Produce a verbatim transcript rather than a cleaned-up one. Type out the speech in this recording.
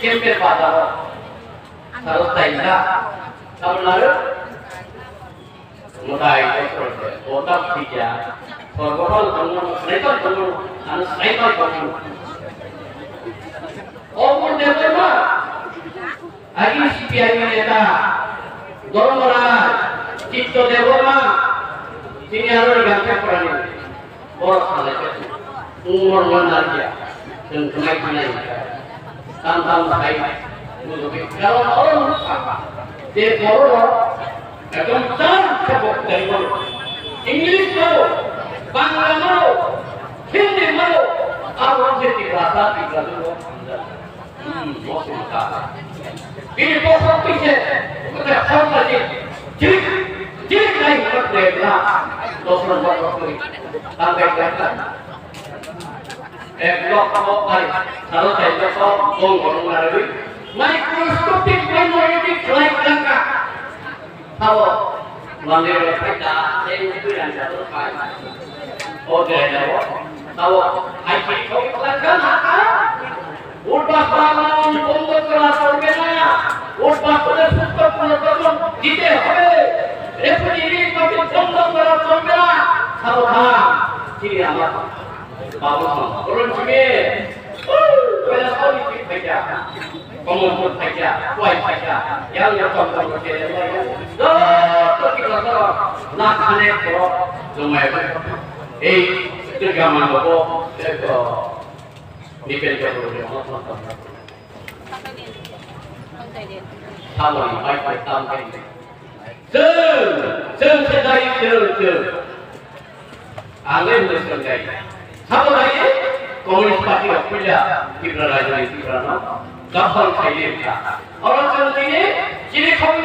Kemper bazar o salo taisa. Tamil Nadu. Mutai kotor se, kotor sija. Sorbo hal tongmo, sniper tongmo, ano sniper tongmo. Obur Debbarma, agi C P I M neta, Dharmaraj, Chitto Debbarma, sini aro gangsa korani. Borok salai khe umor no narya, chwng khwnai khwnai. Tam tam sai bujugwi. Karon oro nukha je borok rok ekdom char khe bo taibo. English mano, Bangla mano, Hindi mano, aro je Tiprasa, Tiprasa. Hmm, mosong ka. Bini bosong pise, kota khorma je, jirik, jirik lai hot le na, dosron bosong kori. Tangkai kata. Ek lok ko ai, salo sai lok ko, bong bong na ri. Microscopic minority khlai tangka. Sabo, mande ro phaita, sei mukui rang jadu phai. O de jabo, sabo, hai ki ko kala kan ha ka? Utbas bangla bondo kora cholbe na. Utbas bole sutto punorgotho dite hobe. Refugee ri ko bondo kora cholbe na. Sabo ha, chini ama. Babu song, bolon chime. Pela soni ki phaita. Komon pun phaita, kuai phaita, yang yang tong tong ke yang yang. Joto kita toro, na khane toro, jomai ba. Ei, itu gaman lobo, itu. Ni pen ke bro, ni tong tong. Tamo ni, pai pai tam kai. Chwng, chwng se dai, chwng, chwng. Ang le hwnwi swng dai. Sabo dai, Communist Party rok puila Tripura rajyo ni Tripura no dokhol khai li wngkha. Oro chwng tini chini khok